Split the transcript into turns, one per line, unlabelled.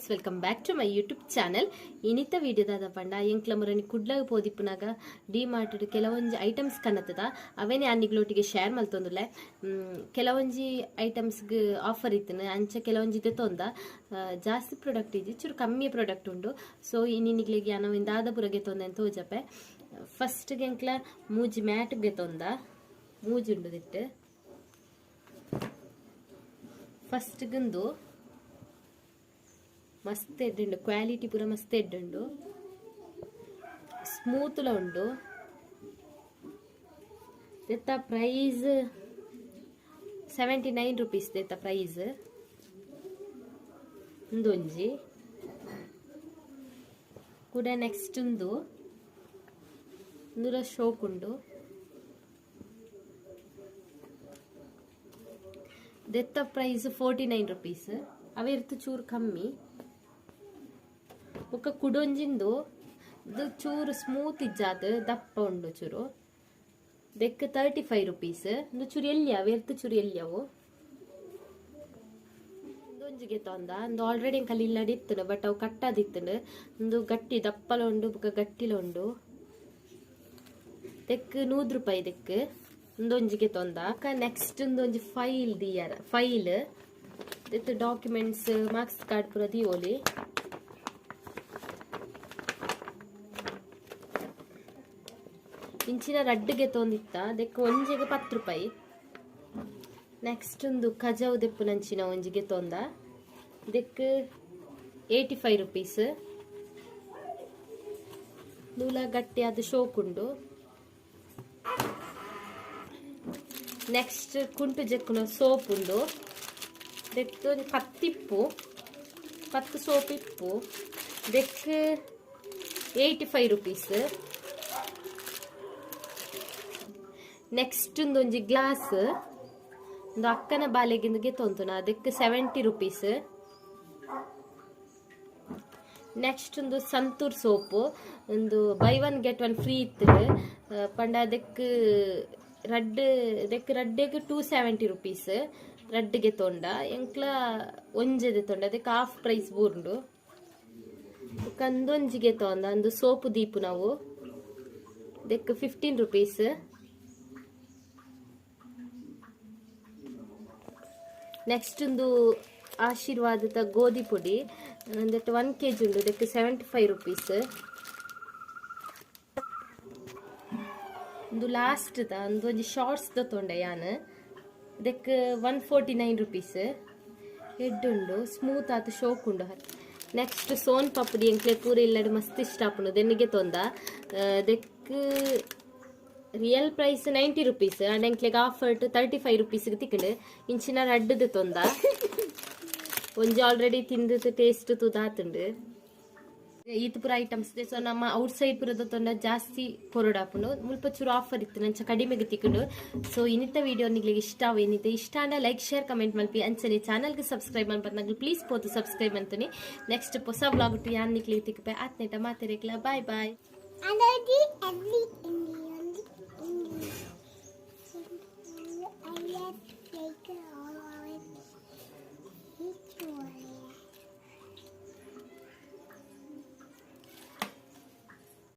Guys, welcome back to my YouTube channel. ಇನಿತ ವಿಡಿಯೋದಾದ ಪಂಡ ಎಂಕ್ಲ ಮುರನಿ ಕುಡ್ಲಾಗ ಪೋದಿಪ್ಪುನಾಗ ಡಿ ಮಾರ್ಟ್ ಕೆಲವೊಂಜಿ ಐಟಮ್ಸ್ ಕನತದ, ಅವೇನೆ ಅನ್ನಿಗ್ಲೊಟ್ಟಿಗೆ ಶೇರ್ ಮಲ್ತೊಂದುಲ್ಲೆ. ಕೆಲವೊಂಜಿ ಐಟಮ್ಸ್ಗ್ ಆಫರ್ ಇತ್ತನ, ಅಂಚ ಕೆಲವೊಂಜಿ ದೆತೊಂದ. ಜಾಸ್ತಿ ಪ್ರಾಡಕ್ಟ್ ಇಜ್ಜಿ, ಚೂರು ಕಮ್ಮಿ ಪ್ರಾಡಕ್ಟ್ ಉಂಡು. ಸೊ ಇನಿ ನಿಗ್ಲೆಗ್ ಯಾನ ದಾದ ಪೂರ ಗೆತೊಂದೆ ಅಂತ ತೋಜಪೆ. ಫಸ್ಟ್ ಎಂಕ್ಲ ಮೂಜಿ ಮ್ಯಾಟ್ ಗೆತೊಂದ. ಮೂಜಿ ಉಂಡು ದಿಟ್ಟು. ಫಸ್ಟ್ ಗುಂದು ಮಸ್ತ್ ಎಡ್ಡುಂಡು, ಕ್ವಾಲಿಟಿ ಪೂರ ಮಸ್ತ್ ಎಡ್ಡುಂಡು, ಸ್ಮೂತ್ಲ ಉಂಡು. ದೆತ್ತ ಪ್ರೈಸ್ 79 ರುಪೀಸ್ ದೆತ್ತ ಪ್ರೈಸ್. ಉಂದೊಂಜಿ ಕೂಡ. ನೆಕ್ಸ್ಟ್ ಉಂದು, ಉಂದುಲ ಶೋಕ್ ಉಂಡು. ದೆತ್ತ ಪ್ರೈಸ್ 49 ರುಪೀಸ್. ಅವೆರ್ತು ಚೂರು ಕಮ್ಮಿ. ಬೊಕ್ಕ ಕುಡೊಂಜಿಂದು, ಇದು ಚೂರು ಸ್ಮೂತ್ ಇಜ್ಜಾದ್, ದಪ್ಪ ಉಂಡು ಚೂರು. ದೆಕ್ 35 ರುಪೀಸ್. ಇಂದು ಚೂರು ಎಲ್ಯ, ಅವೆರ್ತು ಚೂರು ಎಲ್ಯವು. ಉಂದೊಂಜಿಗೆ ತೊಂದ. ಉಂದು ಆಲ್ರೆಡಿ ಎಂಕಲ್ ಇಲ್ಲಡ್ ಇತ್ತುಂಡು, ಬಟ್ ಅವು ಕಟ್ಟಾದಿತ್ತುಂಡು. ಉಂದು ಗಟ್ಟಿ ದಪ್ಪಲ ಉಂಡು, ಬೊಕ್ಕ ಗಟ್ಟಿಲ ಉಂಡು. ದೆಕ್ 100 ರೂಪಾಯಿ ದೆಕ್. ಉಂದೊಂಜಿಗೆ ತೊಂದ. ನೆಕ್ಸ್ಟ್ ಉಂದೊಂಜಿ ಫೈಲ್ ದಿಯರ, ಫೈಲ್ ದೆತ್ತ್ ಡಾಕ್ಯುಮೆಂಟ್ಸ್, ಮಾರ್ಕ್ಸ್ ಕಾರ್ಡ್ ಪೂರ ದೀವೊಲಿ. ಇಂಚಿನ ರಡ್ಡ್ಗೆ ತೊಂದಿತ್ತ. ದೆಕ್ ಒಂಜಿಗೆ 10 ರೂಪಾಯಿ. ನೆಕ್ಸ್ಟ್ ಒಂದು ಕಜವು ದೆಪ್ಪುನಂಚಿನ ಒಂಜಿಗೆ ತೊಂದ. ದೆಕ್ 85 ರುಪೀಸ್. ನೂಲ ಗಟ್ಟಿ ಅದು ಶೋಕ್ ಉಂಡು. ನೆಕ್ಸ್ಟ್ ಕುಂಟು ಜೆಕ್ಕುನ ಸೋಪ್ ಉಂಡು. ದೆಕ್ ಒಂಜಿ 10 ಇಪ್ಪು, 10 ಸೋಪ್ ಇಪ್ಪು. ದೆಕ್ 85 ರುಪೀಸ್. ನೆಕ್ಸ್ಟ್ ಒಂಜಿ ಗ್ಲಾಸ್. ಒಂದು ಅಕ್ಕನ ಬಾಲೆಗಿಂದಿಗೆ ತೊಂತುನ. ಅದಕ್ಕೆ 70 ರುಪೀಸ್. ನೆಕ್ಸ್ಟ್ ಒಂದು ಸಂತೂರ್ ಸೋಪು. ಒಂದು buy one get one free ಇತ್ತು ಪಂಡ ಅದಕ್ಕೆ ರಡ್ಡ್, ಅದಕ್ಕೆ ರಡ್ಡೆಗ್ 270 ರುಪೀಸ್. ರಡ್ಡ್ಗೆ ತೊಂಡ, ಎಂಕ್ಲ ಒಂಜೆದೆ ತೊಂಡ. ಅದಕ್ಕೆ ಹಾಫ್ ಪ್ರೈಸ್ ಬೂರ್ಂಡು. ಬೊಕ್ಕ ಅಂದೊಂಜಿಗೆ ತೊಂದ, ಅಂದು ಸೋಪು ದೀಪು ನಾವು. ಅದಕ್ಕೆ 15 ರುಪೀಸ್. ನೆಕ್ಸ್ಟ್ ಒಂದು ಆಶೀರ್ವಾದದ ಗೋಧಿ ಪುಡಿ. ಒಂದೆಟ್ಟು 1 ಕೆಜಿ ಉಂಡು. ಅದಕ್ಕೆ 75 ರುಪೀಸ್. ಒಂದು ಲಾಸ್ಟ್ ದ ಒಂದು ಒಂಜಿ ಶಾರ್ಟ್ಸ್ ದ ತೊಂಡೆ ಯಾನ್. ಇದಕ್ಕೆ 149 ರುಪೀಸ್. ಎಡ್ಡೆ ಉಂಡು, ಸ್ಮೂತ್ ಆತು, ಶೋಕ್ ಉಂಡು. ನೆಕ್ಸ್ಟ್ ಸೋನ್ ಪಾಪಡಿ. ಎಂಕ್ಲೆ ಪೂರ ಇಲ್ಲಡ್ ಮಸ್ತ್ ಇಷ್ಟ ಆಪುಂಡು. ದೆನ್ನಿಗೆ ತೊಂದ. ದೆಕ್ ರಿಯಲ್ ಪ್ರೈಸ್ 90 ರುಪೀಸ್ ಅಂಡ್ ಎಂಕ್ಲೆಗ್ ಆಫರ್ 35 ರುಪೀಸ್ ತಿಕ್ಕಂಡು. ಇಂಚಿನ ರಡ್ಡದ ತೊಂದ. ಒಂಜಿ ಆಲ್ರೆಡಿ ತಿಂದು ಟೇಸ್ಟ್ ತೂದಾತುಂಡು. ಈತ್ ಪೂರ ಐಟಮ್ಸ್. ಸೊ ನಮ್ಮ ಔಟ್ ಸೈಡ್ ಪೂರ ತೊಂಡ ಜಾಸ್ತಿ ಕೊರಡಾಪುಂಡು. ಮುಲ್ಪ ಚೂರು ಆಫರ್ ಇತ್ತು, ನಂಚ ಕಡಿಮೆಗೆ ತಿಕ್ಕುಂಡು. ಸೊ ಇನ್ನಿತ ವಿಡಿಯೋ ನಿಗ್ಲಿಗೆ ಇಷ್ಟ ಏನಿದೆ, ಇಷ್ಟ ಅಂಡ ಲೈಕ್, ಶೇರ್, ಕಮೆಂಟ್ ಮಲ್ಪಿ. ಅಂಚನೆ ಚಾನಲ್ಗೆ ಸಬ್ಸ್ಕ್ರೈಬ್ ಮನ್ಪತ್ನಗ್ಲು ಪ್ಲೀಸ್ ಪೋತು ಸಬ್ಸ್ಕ್ರೈಬ್ ಅಂತಾನೆ. ನೆಕ್ಸ್ಟ್ ಹೊಸ ವ್ಲಾಗ್ ಟು ಯಾನ್ ನಿಕ್ಲಿಗೆ ತಿಕ್ಕಪೆ. ಆತ್ನೇಟ ಮಾತೆರೆಗ್ಲ bye bye.
Anodi, every Indian, Indian. I like all each one.